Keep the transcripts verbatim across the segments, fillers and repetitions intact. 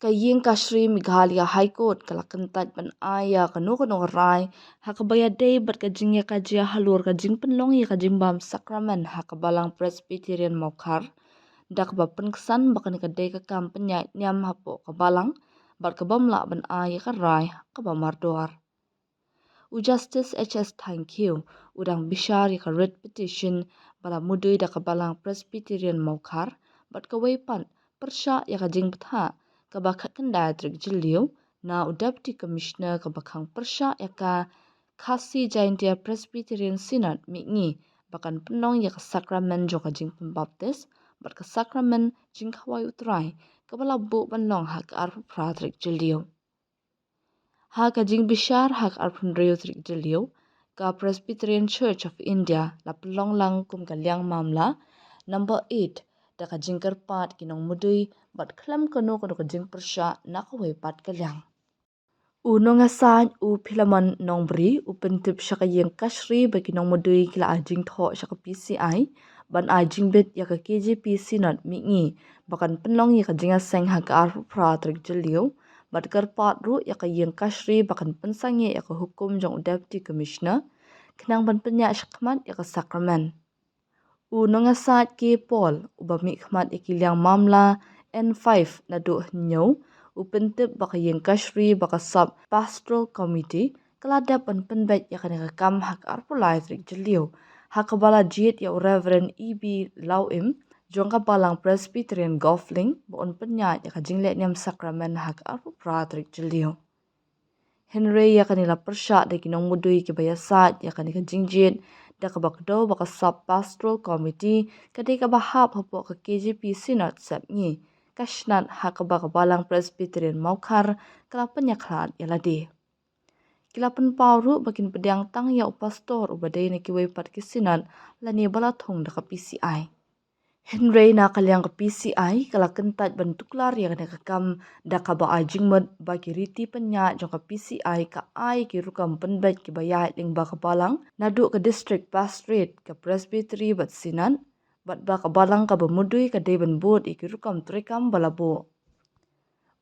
Ka ïing kashri Meghalaya High Court ka la kyntait ban ai ïa kano kano ka rai ha kaba ïadei bad ka jingïakajia halor ka jingpynlong ïa ka jingbam sakramen ha ka Balang Presbyterian Mawkhar, da kaba pynksan ba kane ka dei ka kam pynïaid niam hapoh ka Balang bad ka bym lah ban ai ïa ka rai ha kaba mardor. U Justice H S Thangkhiew u dang bishar ïa ka writ petition ba la mudui da ka Balang Presbyterian Mawkhar bad kawei pat pyrshah ïa ka jingbthah kaba khatkhyndai tarik Jylliew na u Deputy Commissioner kaba khang pyrshah ïa ka Khasi Jaintia Presbyterian Synod Mihngi ba kan pynlong ïa ka sakramen jong ka jingpynbaptis bad ka sakramen jingkhawai U Trai kaba la buh ban long ha ka arphew phra tarik Jylliew. Ha ka jingbishar ha ka arphew hynriew tarik Jylliew, ka Presbyterian Church of India la pynlong lang kum ka liang mamla number eight da ka jingkyrpad ki nongmudui bad khlem kano kano ka jingpyrshah na kawei pat ka liang. U nongasaid u Philemon Nongbri u pyntip sha ka ïing kashri ba ki nongmudui ki la ai jingthoh sha ka P C I ban ai jingbit ïa ka K J P Synod Mihngi ba kan pynlong ïa ka jingïaseng ha ka arphew phra tarik Jylliew bad kyrpad ruh ïa ka ïing kashri ba kan pynsangeh ïa ka hukum jong u Deputy Commissioner khnang ban pynïaid shakhmat ïa ka sakramen. U nongasaid K Paul uba mihkhmat ïa ki liang mamla N five naduh hynñiew u pyntip ba ka ïing kashri ba ka Sub Pastoral Committee ka la dep ban pynbeit ïa kane ka kam ha ka arphew lai tarik Jylliew ha kaba la jied ïa u Reverend E B Lawim jong ka Balang Presbyterian Golf Link ba un pynïaid ïa ka jingleh niam sakramen ha ka arphew phra tarik Jylliew. Hynrei ïa kane la pyrshah da ki nongmudui kiba ïasaid ïa kane ka jingjied da kaba kdew ba ka Sub Pastoral Committee ka dei kaba hap hapoh ka K J P Synod Sepngi, ka shnat ha kaba ka Balang Presbyterian Mawkhar ka la pynïakhlad ïa lade. Ki la pynpaw ruh ba kin pdiang tang ïa u pastor uba dei na kiwei pat ki synod lane ba la thung da ka P C I. Hynrei na ka liang ka P C I ka la kyntait ban tuklar ïa kane ka kam da kaba ai jingmut ba ki riti pynïaid jong ka P C I ka ai ki rukom pynbeit kiba ïaid lyngba ka Balang naduh ka District Pastorate, ka Presbytery bad Synod, bad ba ka Balang kaba mudui ka dei ban bud ïa ki rukom treikam ba la buh.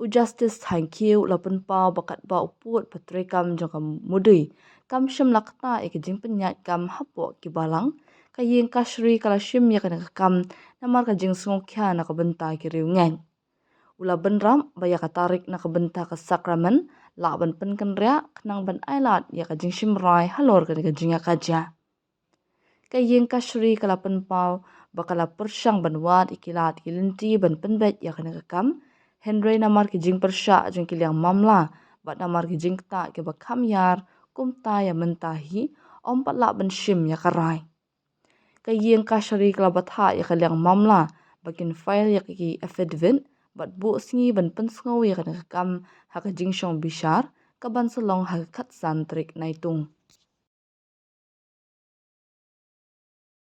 U Justice Thangkhiew u la pynpaw ba katba u pud ba treikam jong ka mudui kam shym la ktah ïa ka jingpynïaid kam hapoh ki Balang, ka ïing kashri ka la shim ïa kane ka kam namar ka jingsngewkhia na ka bynta ki riewngeit. U la bynrap ba ïa ka tarik na ka bynta ka sakramen lah ban pynkynriah khnang ban ailad ïa ka jingshim rai halor kane ka jingïakajia. Ka ïing kashri ka la pynpaw ba ka la pyrshang ban wad ïa ki lad ki lynti ban pynbeit ïa kane ka kam, hynrei namar ki jingpyrshah jong ki liang mamla bad namar ki jingktah kiba kham ïar kumta ïa mynta hi, ym pat lah ban shim ïa ka rai. Ka ïing kashri ka la batai ïa ka liang mamla ba kin file ïa ki affidavit bad buh sngi ban pynsngew ïa kane ka kam ha ka jingshong bishar kaban sa long ha ka khatsan tarik Naitung.